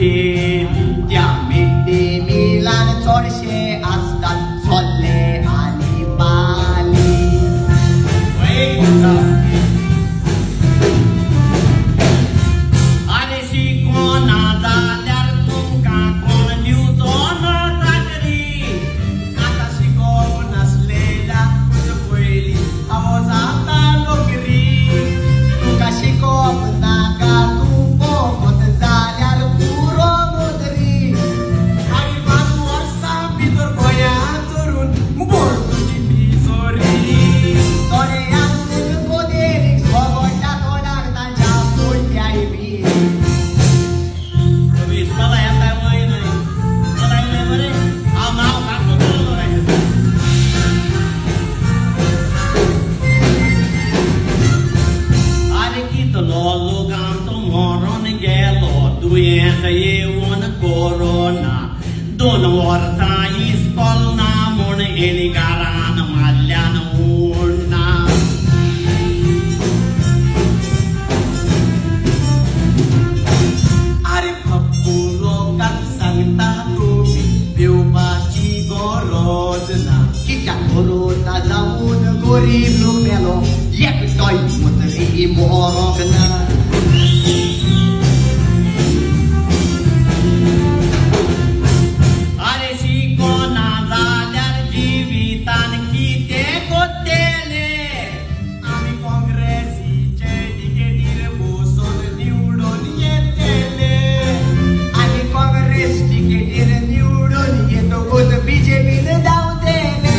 केली त्या mid-day Milan चडशे आसतात चोल्ले आनी पाली. अरे शिकोना जाल्यार तुमकां कोण दिवचो ना चाकरी आतां शिकोवप नासलेल्याकूच पयलीं हांव जाता नोकरी. तुका शिकोवप नाका तूं फकत जाल्यार पुरो मोदरी. आनी 5 वर्सां भितर गोंया चोरून भर तुजी तिजोरी. थोड्यांक गोदेरीक सगळ्या तोंडाक तांच्या पोयत्याय बी. तुमी इस्कोला येताय वय न्हय इस्कोला येयले मरे हांव नांव घातलो तुजो रे. आरे कितलो लोक आमचो मरोन गेलो दुयेंस येवन कोरोना 2 वर्सां इस्कोल ना म्हूण हेणी घरान मारल्यान उडना. आरे पप्पू लोकांक सांगता तुमी पिवपाची गरज ना. कित्याक कोरोना जावन गरीब लोक मेलो एकटोय मोतरी मरोंक ना. अरे शिकोना जाल्यार जिवितान कितें कोत्तेले आमी काँग्रेसीचे तिकेटीर बसून निवडून येतले. आनी काँग्रेस तिकेटीर निवडून येतकूच बीजेपीन धांवतेले.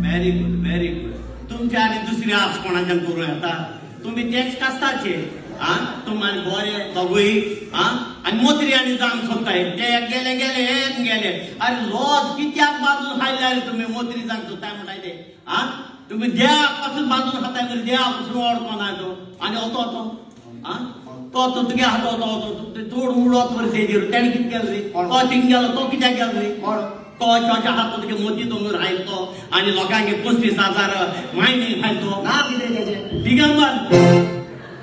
Very good very good. तुमच्या आनी दुसरी आस कोणाच्यान करूं येता तुमी तेच कास्ताचे आ तुमी आनी बरे दोगूय आ आनी मोत्री आनी जावंक सोदताय ते गेले गेले हेच गेले. अरे लॉज कित्याक बांदून खायले रे तुमी मोत्री जावंक सोदताय म्हणटाय ते आ तुमी देवाक पासून बांदून खाताय मरे देवा पासून वळखना तो आनी अतो अतो आ तो तो तुगे हात तो तो चड उडत मरे तेजेर तेणें कितें केलें रे तो थिंग गेलो तो कित्याक गेलो रे कोण तो चोच्या हात तुगे मोती दोंगर आयलो तो आनी लोकांक 35,000 मायनी खायलो तो ना कितें तेजें दिगंबर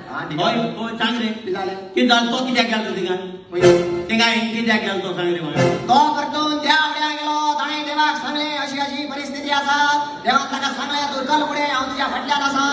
हा हय हय सांग रे कितें जालें कितें जालें तो कित्याक गेलो थिंगा थिंगा कित्याक गेलो तो सांग रे म्हाका. तो परतून देवा फुड्यान गेलो ताणें देवाक सांगलें अशी अशी परिस्थिती आसा. देवान ताका सांगलें तूं चल फुडें हांव तुज्या फाटल्यान आसा.